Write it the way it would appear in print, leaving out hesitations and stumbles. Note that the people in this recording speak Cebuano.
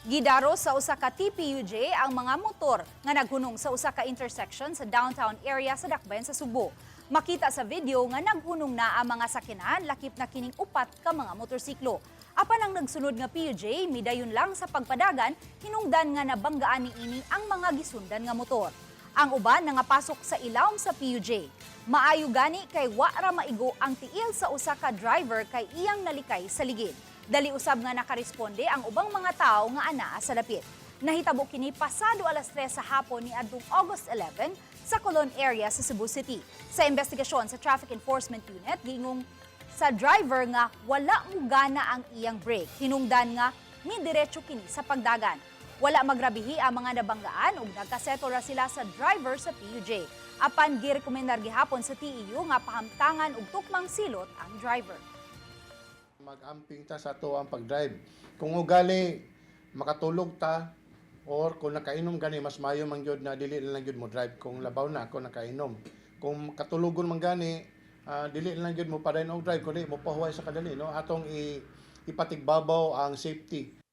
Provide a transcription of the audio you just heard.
Gidaro sa usa ka TPUJ ang mga motor nga naghunong sa usa ka intersection sa downtown area sa Dakbayan sa Sugbo. Makita sa video nga naghunong na ang mga sakyanan, lakip na kining upat ka mga motorsiklo. Apan ang nagsunod nga PUJ midayon lang sa pagpadagan, hinungdan nga nabanggaan niini ang mga gisundan nga motor. Ang uban nangapasok sa ilawom sa PUJ. Maayo gani kay wa ra maigo ang tiil sa usa ka driver kay iyang nalikay sa ligid. Dali usab nga nakaresponde ang ubang mga tao nga anaa sa dapit. Nahitabo kini pasado alas 3 sa hapon ni adtong August 11 sa Colon area sa Cebu City. Sa investigasyon sa Traffic Enforcement Unit, giingong sa driver nga wala mugana ang iyang brake. Hinungdan nga midiretso kini sa pagdagan. Wala magrabihi ang mga nabanggaan ug nagkasettle ra sila sa driver sa PUJ. Apan girekomendar gihapon sa TEU nga pahamtangan og tukmang silot ang driver. Mag-amping ta sa ato ang pag-drive. Kung ugali makatulog ta or kung nakainom gani, mas maayo man gyud na dili na lang gyud mo drive kung labaw na kung nakainom. Kung katulogon man gani, dili na lang gyud mo padayon og drive kundi mo pahuway sa kadali, no? Atong ipatigbabaw ang safety.